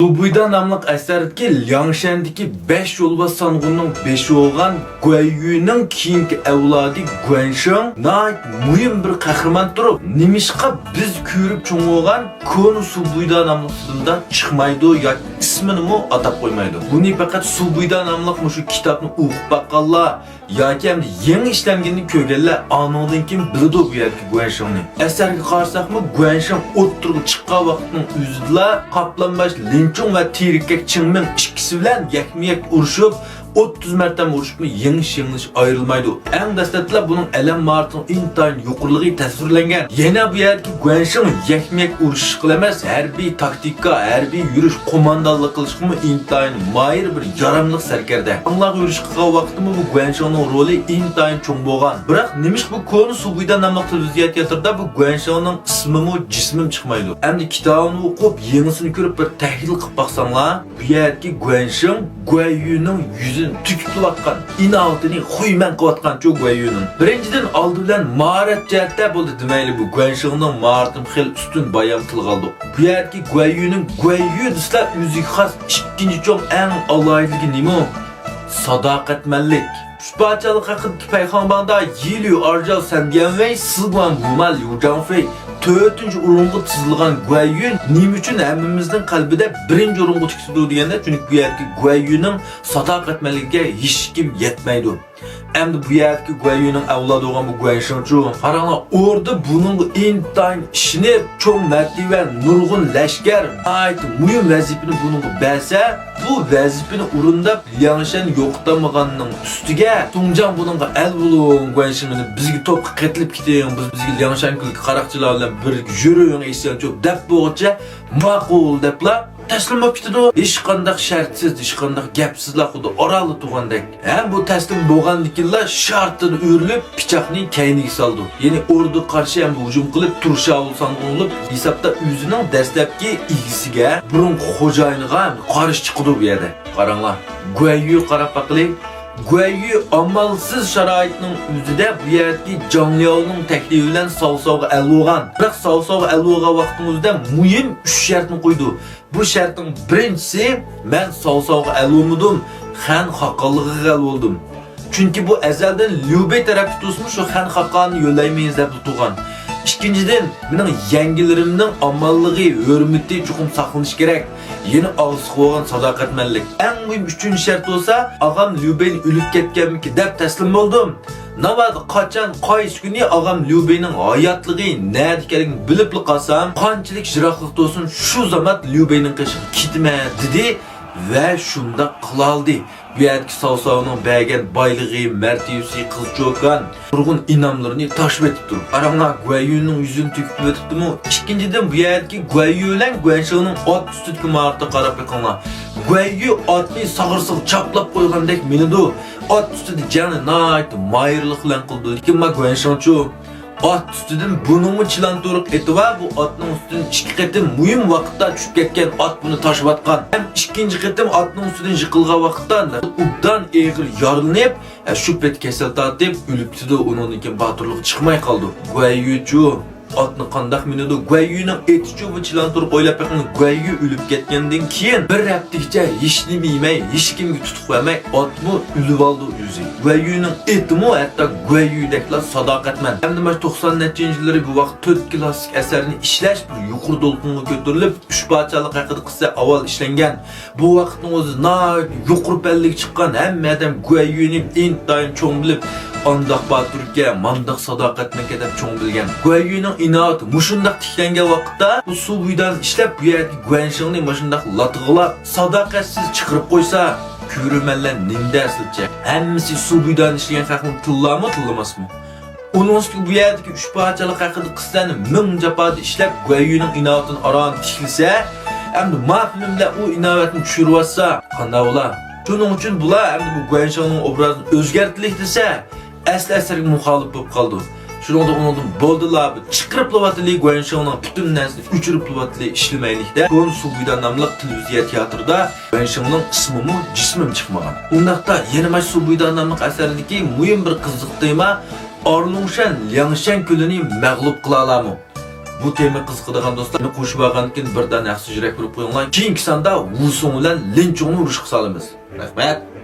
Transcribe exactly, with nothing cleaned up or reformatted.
سۇبۇيدا ناملىق ئەسەردىكى لياڭشەندىكى بەش يولۋاس سانغۇننىڭ بېشى بولغان گۇەييۈنىڭ كېيىنكى ئەۋلادى گۇەنشېڭ ناھايىتى مۇھىم بىر قەھرىمان تۇرۇپ، نېمىشقا بىز كۆرۈپ چوڭ بولغان كونا سۇبۇيدا ناملىق فىلىمدا چىقمايدۇ ياكى ئىسمىنىمۇ ئاتاپ قويمايدۇ؟ بۇنى پەقەت سۇبۇيدا ناملىق مۇشۇ كىتابنى ئوقۇپ باققانلار ياكى ئەمدى يېڭى ئىشلەنگىنىنى كۆرگەنلەر ئانىڭدىن كېيىن بىلىدۇ بۇ يەردىكى گۇەنشېڭنى. ئەسەرگە قارىساقمۇ، گۇەنشېڭ ئوتتۇرىغا چىققان ۋاقىتنىڭ ئۆزىدىلا قاپلانباش لىنچۇڭ ۋە تېرىككەك چىڭمىڭ ئىككىسى بىلەن يەكمۇ يەك ئۇرۇشۇپ، ئوتتۇز مەرتەم ئۇرۇشۇپمۇ يېڭىش يېڭىلىش ئايرىلمايدۇ. ئەڭ دەسلەپتىلا بۇنىڭ ئەلەم ماھارىتىنىڭ ئىنتايىن يۇقىرىلىقى تەسۋىرلەنگەن. يەنە بۇ يەردىكى گۇەنشېڭ يەكمۇ يەك ئۇرۇشۇشقىلا ئەمەس، ھەربىي تاكتىكا، ھەربىي يۈرۈش، قوماندانلىق قىلىشقىمۇ ئىنتايىن ماھىر بىر ياراملىق سەركەردە. ئاڭلارغا يۈرۈش قىلغان ۋاقتىمۇ بۇ گۇەنشېڭنىڭ رولى ئىنتايىن چوڭ بولغان. بىراق نېمىشقا بۇ كونا سۇبۇيدا ناملىق تېلېۋىزىيە تىياتىرىدا بۇ گۇەنشېڭنىڭ ئىسمىمۇ، جىسمىمۇ چىقمايدۇ؟ ئەمدى كىتابىنى ئوقۇپ، يېڭىسىنى كۆرۈپ بىر تەھلىل قىلىپ باقساڭلار، بۇ يەردىكى گۇەنشېڭ گۇەييۈنىڭ يۈزىنى تۈكۈپلەۋاتقان، ئىناۋىتىنى خۇيمەن قىلىۋاتقانچۇ گۇەييۈنىڭ. بىرىنچىدىن، ئالدى بىلەن ماھارەت جەھەتتە بولدى دېمەيلى، بۇ گۇەنشېڭنىڭ ماھارىتىنى خېلى ئۈستۈن بايان تىلغا ئالدۇق. بۇ يەردىكى گۇەييۈنىڭ گۇەييۈ دېسىلا ئۆزىگە خاس ئىككىنچى چوڭ ئەڭ ئالاھىدىلىكى نېمە؟ ساداقەتمەنلىك. ئۈچ پادىشاھلىق ھەققىدىكى پەيخاڭباڭدا يىليۇ ئارجاۋ سەنديەنۋېي، سىگۇەن ۋۇما ليۇ جاڭفېي تۆتىنچى ئورۇنغا تىزىلغان گۇەييۈن نېمە ئۈچۈن ھەممىمىزنىڭ قەلبىدە بىرىنچى ئورۇنغا تىكىلىدۇ دېگەندە، چۈنكى بۇ يەردىكى گۇەييۈنىڭ ساداقەتمەنلىكىگە ھېچكىم يەتمەيدۇ. ئەمدى بۇ يەردىكى گۇەييۈنىڭ ئەۋلادى بولغان بۇ گۇەنشېڭچۇ، قاراڭلار، ئوردا بۇنىڭغا ئىنتايىن ئىشىنىپ، چوڭ مەرتىۋە، نۇرغۇن لەشكەر، ناھايىتى مۇھىم ۋەزىپىنى بۇنىڭغا بەرسە، بۇ ۋەزىپىنى ئورۇنداپ، لياڭشەن يوقىتالمىغاننىڭ ئۈستىگە، تۇڭجاڭ بۇنىڭغا، ئەل بولۇڭ، گۇەنشېڭنى بىزگە توپقا قېتىلىپ كېتىڭ، بىز، بىزگە لياڭشەن كۆلىگە قاراقچىلار بىلەن بىرگە يۈرۈڭ، ئېيتسەنچۇ، دەپ بولغۇچە، ماقۇل دەپلا تەسلىم بولۇپ كېتىدۇ. ھېچقانداق شەرتسىز، ھېچقانداق گەپسىزلا خۇددى ئارانلا تۇرغاندەك. ھەم بۇ تەسلىم بولغاندىن كېيىنلا شارتىدىن ئۆرۈلۈپ، پىچاقنى كەينىگە سالىدۇ. يەنى ئوردىغا قارشى ھەم ھۇجۇم قىلىپ، تۇرشاۋۇل سانغۇن بولۇپ، ھېسابتا ئۆزىنىڭ دەسلەپكى ئىگىسىگە، بۇرۇنقى خوجايىنىغا قارشى چىقىدۇ بۇ يەردە. قاراڭلار، گۇەييۈ قاراپ باقىلى. گۇەييۈ ئامالسىز شارائىتنىڭ ئۆزىدە بۇ يەردىكى جاڭلياۋنىڭ تەكلىپى بىلەن ساۋساۋغا ئەل بولغان. بىراق ساۋساۋغا ئەل بولغان ۋاقىتنىڭ ئۆزىدە مۇھىم ئۈچ شەرتنى قويىدۇ. بۇ شەرتنىڭ بىرىنچىسى، مەن ساۋساۋغا ئەل بولمىدىم، خەن خاقانلىقىغا ئەل بولدۇم. چۈنكى بۇ ئەزەلدىن ليۇبېي تەرەپكە تۇرسىمۇ شۇ خەن خاقاننى يۆلەيمىز دەپلا تۇرغان. ئىككىنچىدىن، مېنىڭ يەڭگىلىرىمنىڭ ئامانلىقى، ھۆرمىتى چوقۇم ساقلىنىشى كېرەك. يەنە ئاغزىغا بولغان ساداقەتمەنلىك. ئەڭ مۇھىم ئۈچىنچى شەرت بولسا، ئاغام ليۇبېينى ئۆلۈپ كەتكەنمىكىن دەپ تەسلىم بولدۇم. ناۋادا قاچان، قايسى كۈنى ئاغام ليۇبېينىڭ ھاياتلىقى، نەدە ئىكەنلىكىنى بىلىپلا قالسام، قانچىلىك يىراقلىقتا تۇرسۇن، شۇ زامات ليۇبېينىڭ قېشىغا كېتىمەن، دېدى ۋە شۇنداق قىلالدى. بۇ يەردىكى ساۋساۋنىڭ بەرگەن بايلىقى، مەرتىۋىسى، قىز چوكان، نۇرغۇن ئىنئاملىرىنى تاشلىۋېتىپتۇ. قاراڭلار، گۇەييۈنىڭ يۈزىنى تۆكۈپ ئۆتۈپتىمۇ؟ ئىككىنچىدىن، بۇ يەردىكى گۇەييۈ بىلەن گۇەنشېڭنىڭ ئات ئۈستىدىكى ماھارىتىگە قاراپ بېقىڭلار. گۇەييۈ ئاتنى ساغرىسىغا چاپلاپ قويغاندەك مىنىدۇ. ئات ئۈستىدە جەڭنى ناھايىتى ماھىرلىق بىلەن قىلىدۇ. لېكىن ما گۇەنشېڭچۇ ئات ئۈستىدىن بۇنىڭمۇ چىلان تۇرۇق ئېتى بار، بۇ ئاتنىڭ ئۈستىدىن ئىككى قېتىم مۇھىم ۋاقىتتا چۈشۈپ كەتكەن ئات بۇنى تاشلىۋاتقان. ھەم ئىككىنچى قېتىم ئاتنىڭ ئۈستىدىن يىقىلغان ۋاقىتتا ئوبدان ئېغىر يارىلىنىپ، شۇ پېتى كەسەل تارتىپ ئۆلۈپ كېتىدۇ، ئۇنىڭدىن كېيىن باتۇرلۇقى چىقماي قالىدۇ. گۇەييۈچۇ ئاتنى قانداق مىنىدۇ؟ گۇەييۈنىڭ ئېتىچۇ بۇ چىلان تۇرۇق؟ ئويلاپ بېقىڭ، گۇەييۈ ئۆلۈپ كەتكەندىن كېيىن بىر ھەپتىگىچە ھېچنېمە يېمەي، ھېچكىمگە تۇتۇق بەرمەي، ئاتمۇ ئۆلۈۋالىدۇ ئۆزى. گۇەييۈنىڭ ئېتىمۇ ھەتتا گۇەييۈدەكلا ساداقەتمەن. ئەمدى مانا توقسان نەچچىنچى يىللىرى بۇ ۋاقىت تۆت كىلاسسىك ئەسەرنى ئىشلەش بىر يۇقىرى دولقۇنغا كۆتۈرۈلۈپ، ئۈچ پادىشاھلىق ھەققىدە قىسسە ئاۋۋال ئىشلەنگەن. بۇ ۋاقىتنىڭ ئۆزى ناھايىتى يۇقىرى پەللىگە چىققان، ھەممە ئادەم گۇەييۈنى ئىنتايىن چوڭ بىلىپ، ئانداق باتۇركەن، مانداق ساداقەتمەنكەن دەپ چوڭ بىلگەن. گۇەييۈنىڭ ئىناۋىتى مۇشۇنداق تىكلەنگەن ۋاقىتتا، بۇ سۇ بۇيدانى ئىشلەپ، بۇ يەردىكى گۇەنشېڭنى مۇشۇنداق لاتىغىلاپ، ساداقەتسىز چىقىرىپ قويسا، كۆرۈرمەنلەر نېمە دەرسلىكچە؟ ھەممىسى سۇ بۇيدانى ئىشلىگەن خەقنى تىللارمۇ، تىللىماسمۇ؟ ئۇنىڭ ئۈستىگە بۇ يەردىكى ئۈچ پادىشاھلىق ھەققىدە قىسسەنى مىڭ جاپادا ئىشلەپ، گۇەييۈنىڭ ئىناۋىتىنى ئاران تىكلىسە، ئەمدى ما فىلىم بىلەن ئۇ ئىناۋەتنى چۈشۈرۈۋاتسا، قانداق بولا؟ شۇنىڭ ئۈچۈن بۇلار ئەمدى بۇ گۇەنشېڭنىڭ ئوبرازىنى ئۆزگەرتىلىك دېسە، ئەسلى ئەسەرگە مۇخالىپ بولۇپ قالىدۇ. شۇنىڭدا ئۇنىڭدىن بولدىلا، بۇ چىقىرىپلىۋاتىلى، گۇەنشېڭنىڭ پۈتۈن نەرسىنى ئۆچۈرۈپلىۋاتىلى، ئىشلىمەيلىكتە، كونا سۇبۇيدا ناملىق تېلېۋىزىيە تىياتىرىدا گۇەنشېڭنىڭ ئىسمىمۇ، جىسمىمۇ چىقمىغان. ئۇنداقتا يەنە ماش سۇبۇيدا ناملىق ئەسەردىكى مۇھىم بىر قىزىق تېما، ئارلۇڭشەن لياڭشەن كۆلىنى مەغلۇپ قىلالارمۇ؟ بۇ تېما قىزىقىدىغان دوستلار قوشۇپ ئالغاندىن كېيىن بىر دانە ئەخسىز يۈرەك بېرىپ قويۇڭلار. كېيىنكى ساندا ۋۇسۇڭ بىلەن لىنچۇڭنى ئۇرۇشقا سالىمىز. رەھمەت.